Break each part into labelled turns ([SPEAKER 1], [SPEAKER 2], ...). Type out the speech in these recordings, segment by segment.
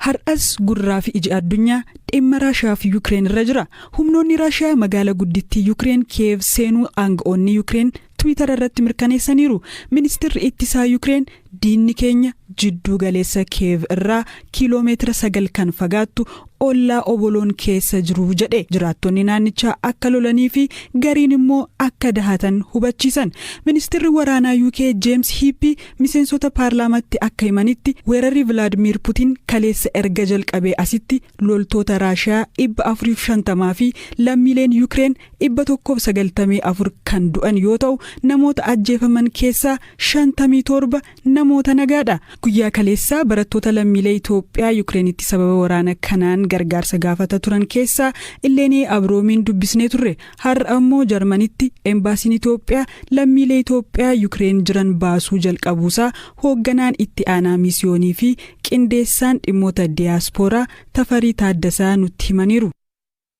[SPEAKER 1] Har'as gurraa fi iji addunyaa dhimma Raashiyaa fi Yukireen irra jira. Humnoonni Raashiyaa magaalaa guddittii Yukireen Kiyev seenuu aanga'oonni Yukireen Tiwiitara irratti mirkaneessaniiru. Ministeerri ittisaa Yukireen diinni keenya jidduu galeessa Kiyev irraa kiiloomeetira 9 kan fagaattu ollaa Oboloon keessa jiru jedhe. Jiraattonni naannichaa akka lolanii fi gariin immoo akka dahatan hubachiisan. Ministeerri waraanaa UK James Heappey miseensota paarlaamaatti akka himanitti, weerarri Vilaadimiir Putin kaleessa erga jalqabee asitti loltoota Raashiyaa 450 fi lammiileen Yukireen 194 kan du'an yoo ta'u, namoota ajjeefaman keessaa 57 namoota nagaadha. Guyyaa kaleessaa barattoota lammiilee Itoophiyaa Yukireenitti sababa waraana kanaan gargaarsa gaafata turan keessaa Illeenee Abroomiin dubbisnee turre. Har'a ammoo Jarmanitti embaasiin Itoophiyaa lammiilee Itoophiyaa Yukireen jiran baasuu jalqabuusaa hoogganaan itti aanaa misiyoonii fi qindeessaan dhimmoota diyaaspooraa Tafarii Taaddasaa nutti himaniiru.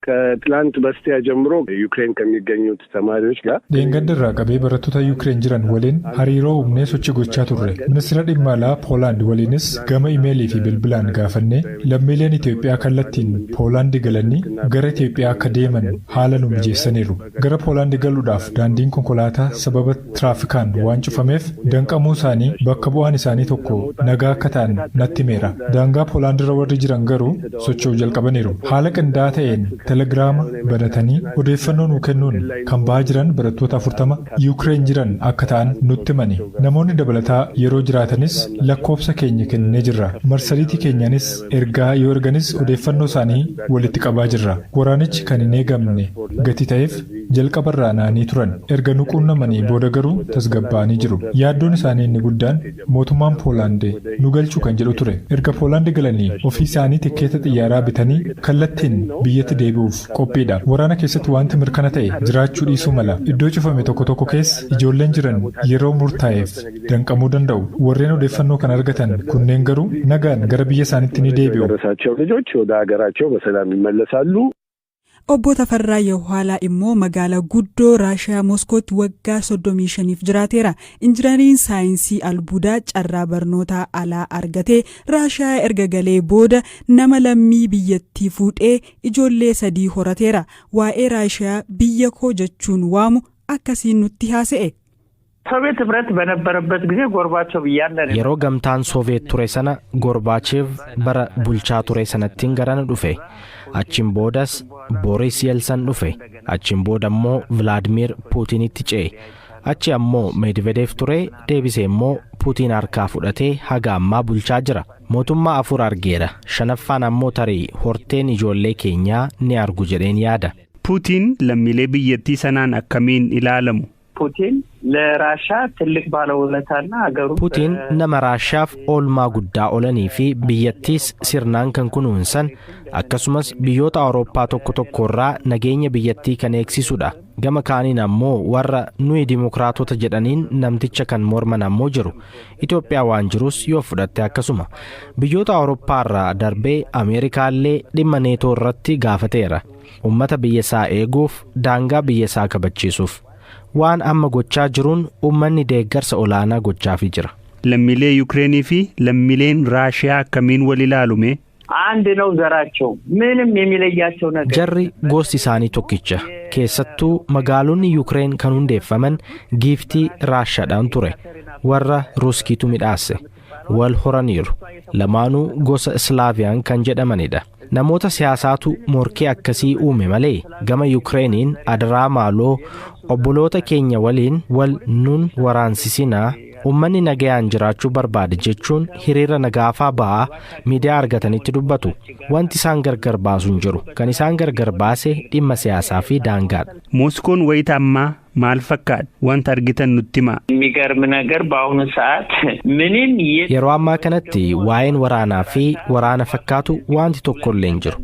[SPEAKER 2] ከትላንት በስቲያ ጀምሮ ዩክሬን ከሚገኙት ተማሪዎች ጋር
[SPEAKER 3] Dheengadda irraa qabee barattoota Yuukireen jiran waliin hariiroo uumnee sochii gochaa turre. Ministeera dhimma alaa Poolaand waliinis gama imeelii fi bilbilaan gaafannee, lammiileen Itoophiyaa kallattiin Poolaandi galanii gara Itoophiyaa akka deeman haala nu mijeessaniiru. Gara Poolaandi galuudhaaf daandiin konkolaataa sababa tiraafikaan waan cufameef danqamuu isaanii bakka bu'aan isaanii tokko nagaa akka ta'an natti himeera. Daangaa Poolaandirra warri jiran garuu socho'uu jalqabaniiru. Haala qindaa'aa ta'een telegiraama banatanii odeeffannoo nuu kennuun kan ba'aa jiran barattoota 40 Yuukireen jiran akka ta'an nutti himani. Namoonni dabalataa yeroo jiraatanis lakkoofsa keenya kennee jirra. Marsariitii keenyaanis ergaa yoo erganis odeeffannoo isaanii walitti qabaa jirra. Waraanichi kan hin eegamne gati ta'eef jalqabarraa naanii turan. Erga nu quunnamanii booda garuu tasgabbaa'anii jiru. Yaaddoon isaanii inni guddaan mootummaan Poolaand nu galchuu kan jedhu ture. Erga Poolaand galanii ofii isaanii tikkeeta xiyyaaraa bitanii kallattiin biyyatti deebi'uuf qophiidha. Waraana keessatti wanti mirkana ta'e jiraachuu dhiisuu mala. Iddoo cufame tokko tokko keessa ijoolleen jiran yeroo murtaa'eef danqamuu danda'u. Warreen odeeffannoo kan argatan kunneen garuu nagaan gara biyya isaaniitti ni deebi'u.
[SPEAKER 2] የደረሳቸው ልጆች ወደ ሀገራቸው በሰላም ይመለሳሉ።
[SPEAKER 1] Obbo Tafarraa Yawhaalaa immoo magaalaa guddoo Raashiyaa Moskootti waggaa 35f jiraateera. Injinariin saayinsii albuudaa carraa barnootaa alaa argatee Raashiyaa erga galee booda nama lammii biyyattii fuudhee ijoollee sadii horateera. Waa'ee Raashiyaa biyya koo jechuun waamu akkasiin nutti haasa'e.
[SPEAKER 4] ሶቪየት ህብረት በነበረበት ጊዜ ጎርባቾቭ እያለ ነው።
[SPEAKER 5] Yeroo Gamtaan Sooviyeet ture sana, Gorbaachev bara bulchaa ture sanattiin garana dhufe. Achiin boodas Boris Yeltsin dhufe. Achiin booda immoo Vilaadimir Puutinitti ce'e. Achi ammoo Medvedev ture, deebisee immoo Puutiin harkaa fudhatee haga ammaa bulchaa jira. Mootummaa afur argeera. Shanaffaan ammoo tarii horteen ijoollee keenyaa ni argu jedheen yaada.
[SPEAKER 6] Puutiin lammiilee biyyattii sanaan akkamiin ilaalamu?
[SPEAKER 4] ፑቲን ለራሻ ትልቅ ባለውለታና ሀገሩ
[SPEAKER 5] Puutiin nama Raashaaf oolmaa guddaa oolanii fi biyyattiis sirnaan kan kunuunsan, akkasumas biyyoota Awurooppaa tokko tokkorraa nageenya biyyattii kan eegsisudha. Gama kaaniin ammoo warra nuyi dimokiraatota jedhaniin namticha kan morman ammoo jiru. Itoophiyaa waan jirus yoo fudhatte akkasuma. Biyyoota Awurooppaa irraa darbee Ameerikaallee dhimma Neetoo irratti gaafateera. Uummata biyya isaa eeguuf, daangaa biyya isaa kabachiisuuf. Waan amma gochaa jiruun uummanni deeggarsa olaanaa gochaafii jira.
[SPEAKER 6] Lammiilee Yukireenii fi lammiileen Raashiyaa akkamiin wal ilaalume?
[SPEAKER 4] አንድ ነው ዘራቸው። ምንም የሚለያቸው ነገር
[SPEAKER 5] Jarri gosti isaanii tokkicha. Keessattuu magaalonni Yukireen kan hundeeffaman giiftii Raashaadhaan ture. Warra Ruskiitu midhaase. Wal horaniiru. Lamaanuu gosa Islaaviyaan kan jedhamanidha. Namoota siyaasaatu morkii akkasii uume malee gama Yukireeniin adaraa maaloo obboloota keenya waliin wal nun waraansisinaa, uummanni nagayaan jiraachuu barbaade jechuun hiriira nagaafaa ba'aa miidiyaa argatanitti dubbatu. Wanti isaan gargar baasu hin jiru. Kan isaan gargar baase dhimma siyaasaa fi daangaadha.
[SPEAKER 6] Mooskoon wayita ammaa maal fakkaata? Wanta argitan nutti himaa.
[SPEAKER 4] የሚገርም ነገር በአሁኑ ሰዓት ምንም
[SPEAKER 5] Yeroo ammaa kanatti waa'een waraanaa fi waraana fakkaatu wanti tokko illee hin jiru.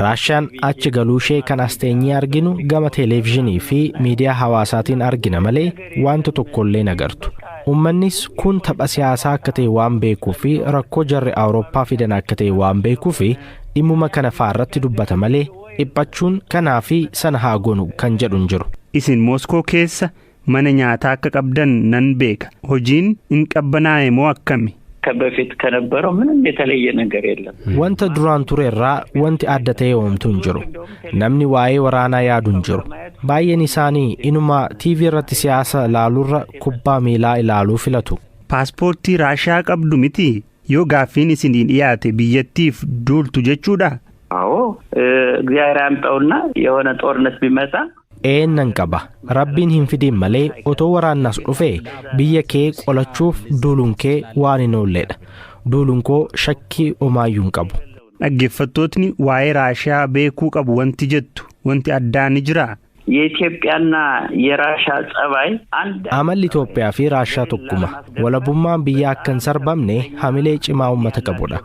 [SPEAKER 5] Raashaan achi galuu ishee kan as teenyee arginu gama televezyiinii fi miidiyaa hawaasaatiin argina malee wanta tokko illee hin agartu. Uummannis kun tapha siyaasaa akka ta'e waan beekuu fi rakkoo jarri Awurooppaa fidan akka ta'e waan beekuu fi dhimmuma kana fa'aa irratti dubbata malee dhiphachuun kanaa fi sana haa goonu kan jedhu hin jiru.
[SPEAKER 6] Isin Mooskoo keessa mana nyaataa akka qabdan nan beeka. Hojiin hin qabbanaa'e moo akkami?
[SPEAKER 4] ከበፊት ከነበረው ምንም የተለየ ነገር የለም።
[SPEAKER 5] Wanta duraan ture irraa wanti adda ta'e homtuu hin jiru. Namni waa'ee waraanaa yaadu hin jiru. Baay'een isaanii inuma TV irratti siyaasa ilaaluurra kubbaa miilaa ilaaluu filatu.
[SPEAKER 6] Paaspoortii Raashiyaa qabdu miti, yoo gaaffiin isinii dhiyaate biyyattiif duultu jechuudha?
[SPEAKER 4] አዎ፣ እግዚአብሔር ያምጣውና የሆነ ጦርነት ቢመጣ
[SPEAKER 5] Een, nan qaba. Rabbiin hin fidiin malee otoo waraannas dhufee biyya kee qolachuuf duuluun kee waan hin oolledha. Duuluun koo shakkii homaayyuu hin qabu.
[SPEAKER 6] Dhaggeeffattootni waa'ee Raashiyaa beekuu qabu wanti jettu wanti addaa ni jiraa?
[SPEAKER 4] የኢትዮጵያና የራሻ ጸባይ አንድ።
[SPEAKER 5] Amalli Itoophiyaa fi Raashiyaa tokkuma. Walabummaan biyya akka hin sarbamne hamilee cimaa uummata qabudha.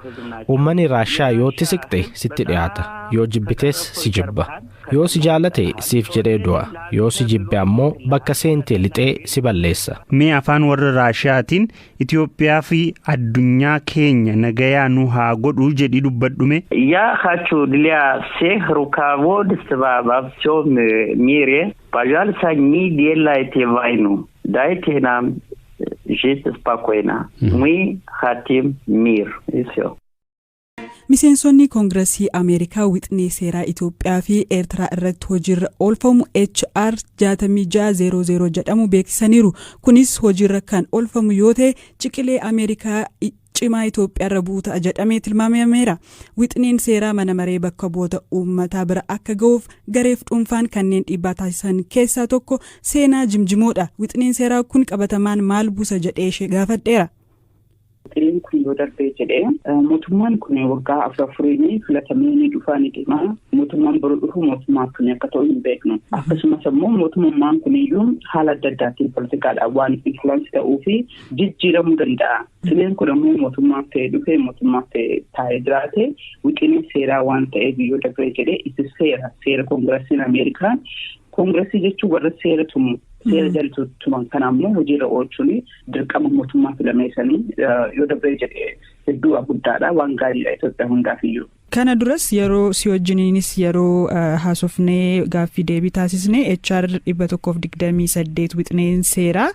[SPEAKER 5] Uummanni Raashiyaa yoo itti siqxe sitti dhiyaata. Yoo jibbites si jibba. Yoo si jaalate siif jedhee du'a. Yoo si jibbe ammoo bakka seente lixee si balleessa.
[SPEAKER 6] Mee afaan warra Raashiyaatiin Itoophiyaa fi addunyaa keenya nagayaa nu haa godhu jedhii dubbadhume.
[SPEAKER 4] Я хочу для всех руководства во всем мире, пожалуйста, не делайте войну, дайте нам жить спокойно. Мы хотим мир. И все.
[SPEAKER 1] Miseensonni Koongiresii Ameerikaa wixinee seeraa Itoophiyaa fi Eertiraa irratti hojiirra oolfamu HR 6600 jedhamu beeksisaniiru. Kunis hojiirra kan oolfamu yoo ta'e, ciqilee Ameerikaa cimaa Itoophiyaa irra bu'u ta'a jedhamee tilmaamameera. Wixineen seeraa mana maree bakka bu'oota uummataa bira akka ga'uuf gareef dhuunfaan kanneen dhiibbaa taasisan keessaa tokko Seenaa Jimjimoodha. Wixineen seeraa kun qabatamaan maal buusa jedhee ishee gaafadheera.
[SPEAKER 7] Wixineen kun yoo darbee jedhee, mootummaan kun waggaa afur afuriin filatamee ni dhufaa ni deema. Mootummaan boru dhufu mootummaa kun akka ta'u hin beeknu. Akkasumas immoo mootummaan kun iyyuu haala adda addaatiin poolitikaadhaan waan influence ta'uu fi jijjiiramuu danda'a. Wixineen kun immoo mootummaan ta'ee dhufee, mootummaan ta'ee taa'ee jiraate, wixinee seeraa waan ta'eef yoo darbee jedhee, isa seera koongiresiin Ameerikaa, koongiresii jechuun warra seera tumu, seera jalatu tuman, kana ammoo hojiirra oolchuun dirqama mootummaa filameessanii, yoo darbee jedhee hedduu guddaadha, waan gaariidha Itoophiyaa hundaaf iyyuu.
[SPEAKER 1] Kana duras yeroo si wajjiniinis yeroo haasofnee gaaffii deebii taasisne, HR 128 wixineen seeraa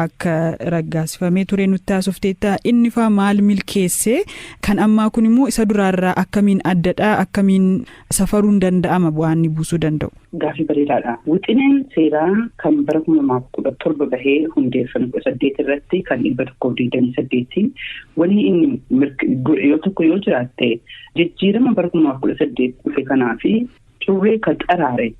[SPEAKER 1] akka raggaasifamee ture nutti haasofteetta. Inni faa maal milkeessee? Kan ammaa kun immoo isa duraarraa akkamiin addadha? Akkamiin safaruun danda'ama bu'aan inni buusuu danda'u?
[SPEAKER 7] Gaaffii bareedaadha. Wixineen seeraa kan bara 2017 bahee hundeeffame 18 irratti kan 128, wanni inni godhe yoo tokko yoo jiraatte, jijjiirama bara 2018 dhufe kanaa fi curree kan xaraare,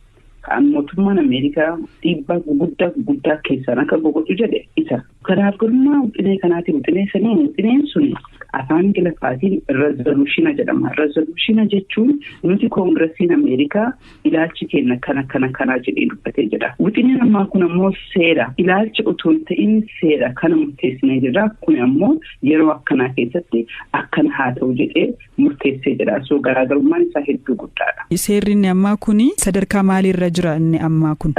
[SPEAKER 7] kan mootummaan Ameerikaa dhiibbaa guguddaa guguddaa keessaan akka gogodhu jedhe isa. Kanaaf garummaa wixinee kanaatiin, wixinee sanii, wixineen sun afaan Ingiliffaatiin resolution jedhama. Resolution jechuun nuti koongiresiin Ameerikaa ilaalchi keenya kana kana kanaa jedhee dubbatee jedha. Wixineen ammaa kun ammoo seera. Ilaalcha otoo hin ta'in seera kana murteessinee jirra. Kun ammoo yeroo akkanaa keessatti akkana haa ta'u jedhee murteessee jira. So garaagarummaan isaa hedduu guddaadha.
[SPEAKER 1] Seerri inni ammaa kun sadarkaa maaliirra jira, inni ammaa kun?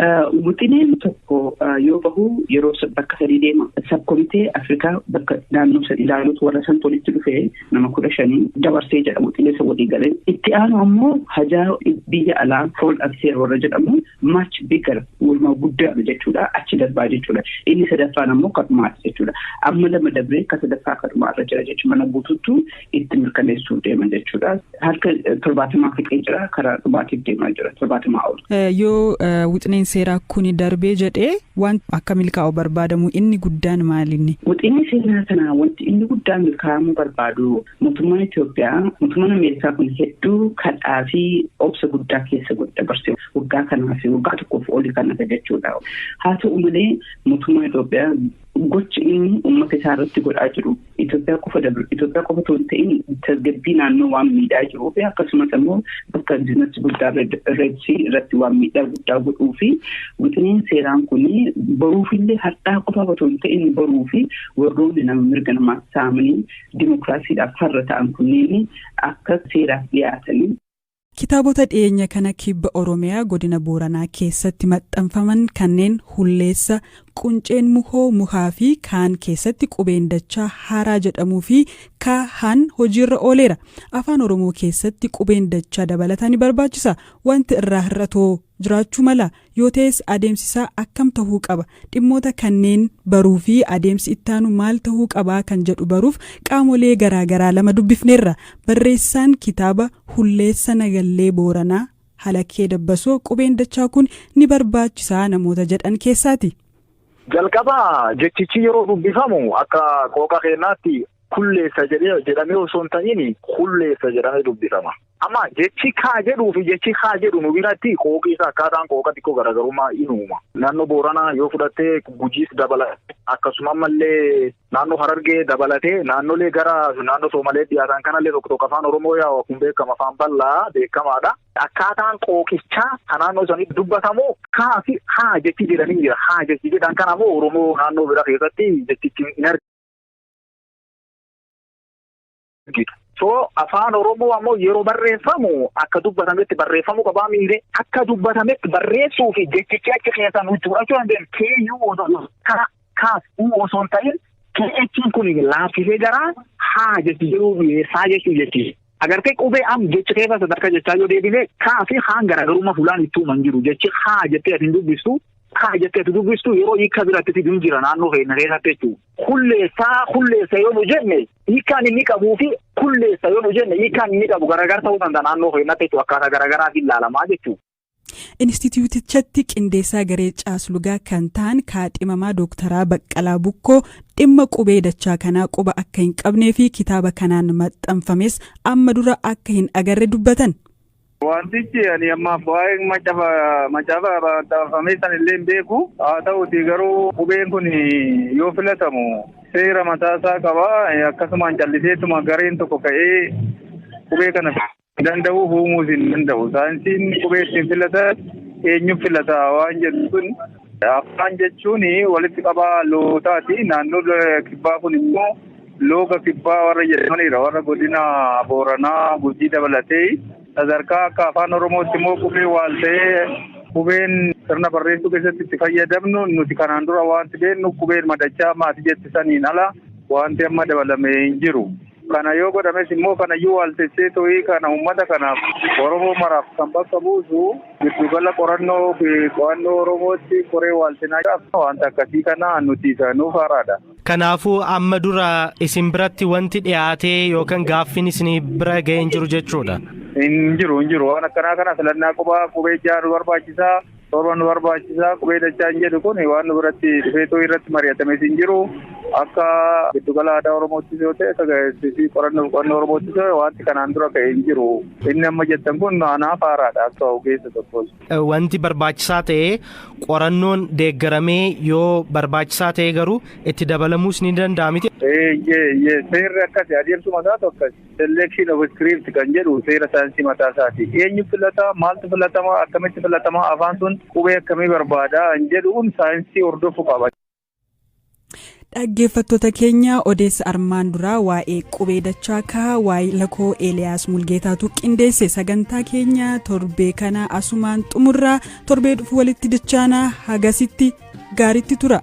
[SPEAKER 7] Wixineen tokko yoo bahu yeroo bakka sadii deema. Subcommittee Afrikaa bakka naannoo sadi ilaaluutu warra san walitti dhufee nama 15 dabarsee jedha wixinee isa walii galee. Itti aanu ammoo hajaa biyya alaa, foreign affairs warra jedhamu, much bigger, walumaa guddaadha jechuudha, achi darbaa jechuudha. Inni sadaffaan ammoo kadhumaati jechuudha. Amma lama dabree ka sadaffaa kadhumaarra jira jechuudha. Mana guutuutu itti mirkaneessuuf deema jechuudha. Harka 70 fixee jira, karaa dhumaatiif deemaa jira, 70 ol.
[SPEAKER 1] Yoo wixineen seeraa kun darbee jedhee, waan akka milkaa'u barbaadamu inni guddaan maalinni?
[SPEAKER 7] Wixinee seeraa kana wanti inni guddaan milkaa'amuu barbaadu, mootummaan Itoophiyaa, mootummaan Ameerikaa kun hedduu kadhaa fi obsa guddaa keessa dabarse waggaa kanaa fi waggaa tokkoof olii kana jechuudha. Haa ta'u malee, mootummaan Itoophiyaa gochi inni uummata isaa irratti godhaa jiru Itoophiyaa qofa otoo hin ta'in tasgabbii naannoo waan miidhaa jiruu fi akkasumas immoo bakka business guddaa Red Sea irratti waan miidhaa guddaa godhuu fi wixineen seeraan kun boruufillee, har'aa qofa otoo hin ta'in boruu fi warroonni nama mirga namaa saamanii dimokiraasiidhaaf farra ta'an kunneen akka seeraaf dhiyaatanii.
[SPEAKER 1] Kitaabota dhiyeenya kana kibba Oromiyaa godina Booranaa keessatti maxxanfaman kanneen Hulleessa Qunceen muhoo muhaa fi kaan keessatti qubeen dachaa haaraa jedhamuu fi kahan hojiirra ooleera. Afaan Oromoo keessatti qubeen dachaa dabalataa ni barbaachisa. Wanti irraa hir'atoo jiraachuu mala yoo ta'es, adeemsisaa akkam tahuu qaba? Dhimmoota kanneen baruu fi adeemsi ittaanu maal tahuu qabaa kan jedhu baruuf qaamolee garaagaraa lama dubbifneerra. Barreessaan kitaaba Hulleessa Nagallee Booranaa Halakee Dabbasoo qubeen dachaa kun ni barbaachisaa namoota jedhan keessaati.
[SPEAKER 8] Jalqaba jechichi yeroo dubbifamu akka qooqa keenyaatti kulleessa jedhamee osoo hin ta'in hulleessa jedhamee dubbifama. Amma jechi kaa jedhuu fi jechi haa jedhu nu biratti qooqi isaa akkaataan qooqa xiqqoo garaagarummaa in uuma. Naannoo Booranaa yoo fudhattee, Gujiis dabalatee, akkasuma ammallee naannoo Harargee dabalatee, naannolee gara naannoo Soomalee dhiyaatan kanallee tokko tokko, afaan Oromoo yaa kun beekama, afaan bal'aa beekamaadha. Akkaataan qooqichaa kan naannoo sanii dubbatamu kaa fi haa jechi jedhanii jira. Haa jechi jedhan kanammoo Oromoo naannoo bira keessatti jechichi hin argitu. So afaan Oromoo ammoo yeroo barreeffamu akka dubbatametti barreeffamuu qabaa miire? Akka dubbatametti barreessuu fi jechichi achi keessaa nuti fudhachuu dandeenyu keeyyuu osoo ka kaas uu osoo hin ta'in, KH'n kun laaffisee gara haa jechi jedhuu dhiyeessaa jechuu jechi. Agartee, qubee am jechi keessa sadarkaa jechaa yoo deebine, kaa fi haan garaagarummaa fuulaan itti uuman jiru. Jechi haa jettee ati hin dubbistu, kaa jettee ati dubbistu yeroo hiika biratti fidu jira naannoo keenya keessatti jechuudha. Hulleessaa, hulleessa yoo nu jenne hiikkaan inni qabuu fi kulleessa yoo nu jenne hiikkaan inni qabu garaagar ta'uu danda'a naannoo keenyatti jechuudha, akkaataa garaagaraatiin ilaalamaa jechuudha.
[SPEAKER 1] Inistituutichatti qindeessaa garee caaslugaa kan ta'an kaadhimamaa Dooktaraa Baqqalaa Bukkoo dhimma qubee dachaa kanaa quba akka hin qabnee fi kitaaba kanaan maxxanfames amma dura akka hin agarre dubbatan.
[SPEAKER 9] Wantichi ani ammaaf waa'ee macaafa maxxanfamee san illee hin beeku. Haa ta'uti garuu qubeen kun yoo filatamu seera mataasaa qaba. Akkasumaan calliseetuma gareen tokko ka'ee qubee kana danda'u uumuus hin danda'u. Saayinsiin qubee ittiin filatan, eenyu filata waan jedhu sun, afaan jechuun walitti qabaa lootaati. Naannoo kibbaa kun immoo looga kibbaa warra jedhamanidha. Warra godina Booranaa, Gujii dabalatee. Sadarkaa akka afaan Oromootti immoo qubee waal ta'ee qubeen sirna barreessuu keessatti itti fayyadamnu, nuti kanaan dura wanti beeknu qubeen madachaa maatii jetti saniin ala wanti amma dabalame hin jiru. Kana yoo godhames immoo kanayyuu waaltessee to'ii kana uummata kanaaf, Oromoo maraaf kan bakka buusu, giddugala qorannoo fi qo'annoo Oromootti koree waaltinaa wanta akkasii kana nuti nuuf haaraadha.
[SPEAKER 5] Kanaafuu amma dura isin biratti wanti dhiyaatee yookaan gaaffiin isin bira ga'ee hin jiru jechuudha.
[SPEAKER 9] Hin jiru, hin jiru. Waan akkanaa kana filannaa qubaa, qubee jaha nu barbaachisaa, torba nu barbaachisaa, qubee dachaa hin jedhu kun waan nu biratti dhufee too irratti mari'atames hin jiru. Akka giddugala aadaa Oromootti yoo ta'e, akka qorannoo qo'annoo Oromootti yoo ta'e, wanti kanaan dura ka'e hin jiru. Inni amma jettan kun anaaf haaraadha akka ogeessa tokkos.
[SPEAKER 5] Wanti barbaachisaa ta'e qorannoon deeggaramee yoo barbaachisaa ta'e garuu itti dabalamuus ni danda'a miti.
[SPEAKER 9] Seerri akkasi, adeemsuma isaatu akkasi. Selection of script kan jedhu seera saayinsii mataa isaati. Eenyu filata, maaltu filatama, akkamitti filatama, afaan sun qubee akkamii barbaada kan jedhuun saayinsii hordofuu qaba.
[SPEAKER 1] Dhaggeeffattoota keenya, odeessa armaan duraa waa'ee qubee dachaa kaa waa'ee lakoo Eeliyaas Mulgeetaatu qindeesse. Sagantaa keenya torbee kana asumaan xumurraa, torbee dhufu walitti dachaanaa, hagasitti gaaritti tura.